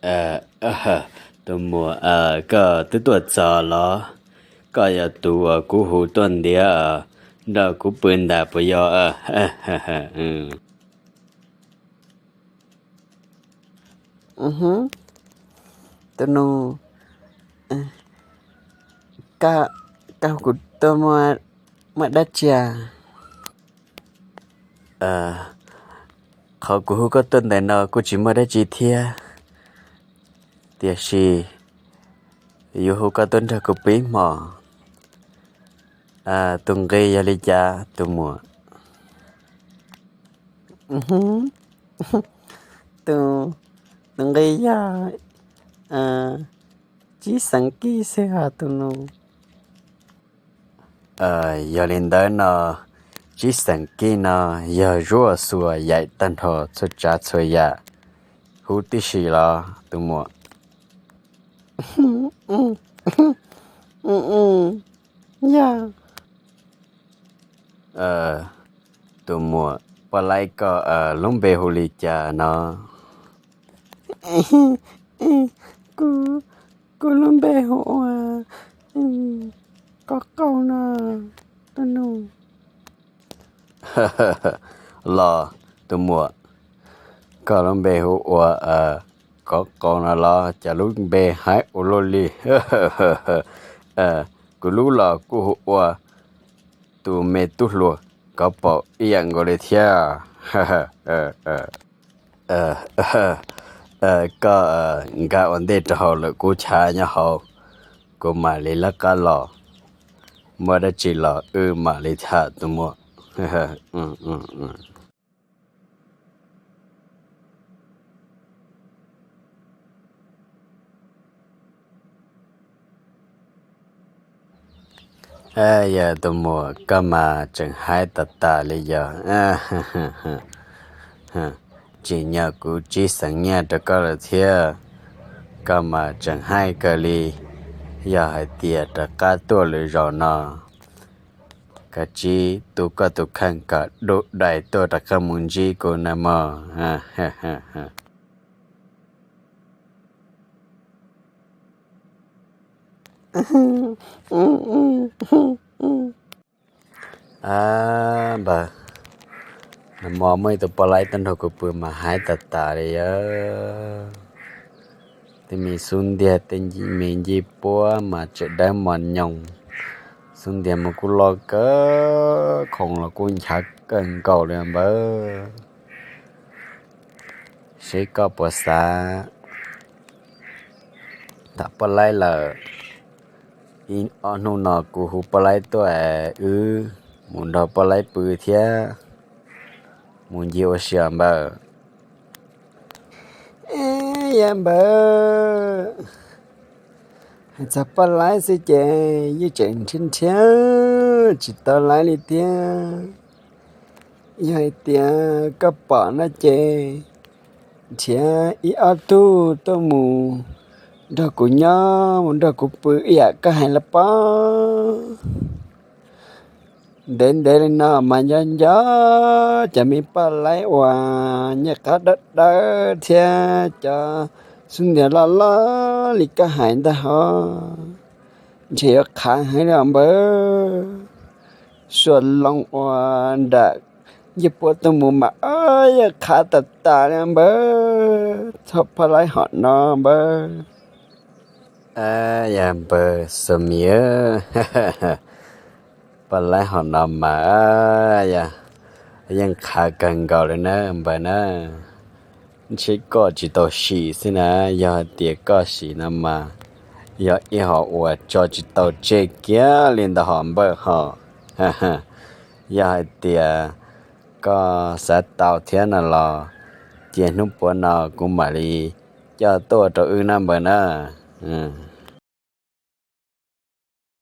Tus muam, koj twb tuaj txog los? Koj yog tus uas kuv hu tuaj ntiav nrog kuv pw ntag puas yog? Tus nus, koj hu kuv tuaj muaj dab tsi? Qhov kuv hu koj tuaj ntawm no kuj tsis muaj dab tsi thiab, tiam sis yuav hu koj tuaj nrog kuv pw ib hmos. Tus nqi yog li cas tus muam? Tus, tus nqi yog tsib xeem kij xwb hos tus nus. Yog li ntawd no, tsib xeem kij no yog zuaj xuas yaim tag nrho txhua tsav txhua yam huv tib si los tus muam? Yog. Tus muam, poj laib koj lub npe hu li cas no? Kuv, kuv lub npe hu ua Kov Qau no, tus nus. Los tus muam, koj lub npe hu ua Kov Qau no los cas lub npe haib ua luaj li? Kuv lub los kuj hu ua tus me tub hluas Kov Paum ib yam nkaus li thiab. Koj nkag ua ntej rau hauv lawm, kuv chav nyob hauv, kuv mam li lawv qab los. Muaj dab tsi los wb mam li tham tus muam. Yog tus muam, koj mas tseem haib tas tas li yog. Tsim nyog kuv tsib xeem nyiaj rau koj lawm thiab, koj mas tseem haib kawg li. Yog hais tias rov qab tuaj lwm zaus no, koj tsib tu koj tus kheej kom dub dais tuaj rov qab mus ntsib kuv na mog. Npawg, nag hmo muaj ib tug poj laib tuaj nrog kuv pw mas haib tas tas li yog. Tej me xub ntiag tej me ncej puab mas tseem dawb mos nyoos, xub ntiag mas kuj loj kawg, khoom los kuj nchav kawg nkaus li npawg. Seb koj puas xav tham poj laib lawm, ib ob hnub no kuv hu poj laib tuaj es wb mus nrog poj laib pw thiab mus ncig ua si os npawg. Yog npawg, hais txog poj laib xwb ces yeej tseem nrhiav nrhiav tsis tau laib li thiab. Yog hais tias koj pom no ces nrhiav ib ob tug tuaj mus nrog kuv nyob, mus nrog kuv pw ib yam koj hais los pob. Ntev ntev li no mas nco nco cov me poj laib uas nyiaj qab dawb dawb thiab cov xub ntiag loj loj li koj hais ntag hos, ntshe yuav qhav heev li os npawg. Suav loo uas nram ncej puab tuaj mus mas yeej qhav tas tas li npawg, txog poj laib hom no npawg. Yog npawg Xamiv, poj laib hom no mas yog yeej qhav kawg nkaus li na npawg na. Ntshe koj tsis tau sim xwb na, yog hais tias koj sim no mas yog ib hom uas tso tsis tau tseg kiag li ntawd hos npawg hos. Yog hais tias koj xav tau thiab no los cia hnub puav no kuv mam li coj tuaj rau wb na npawg na.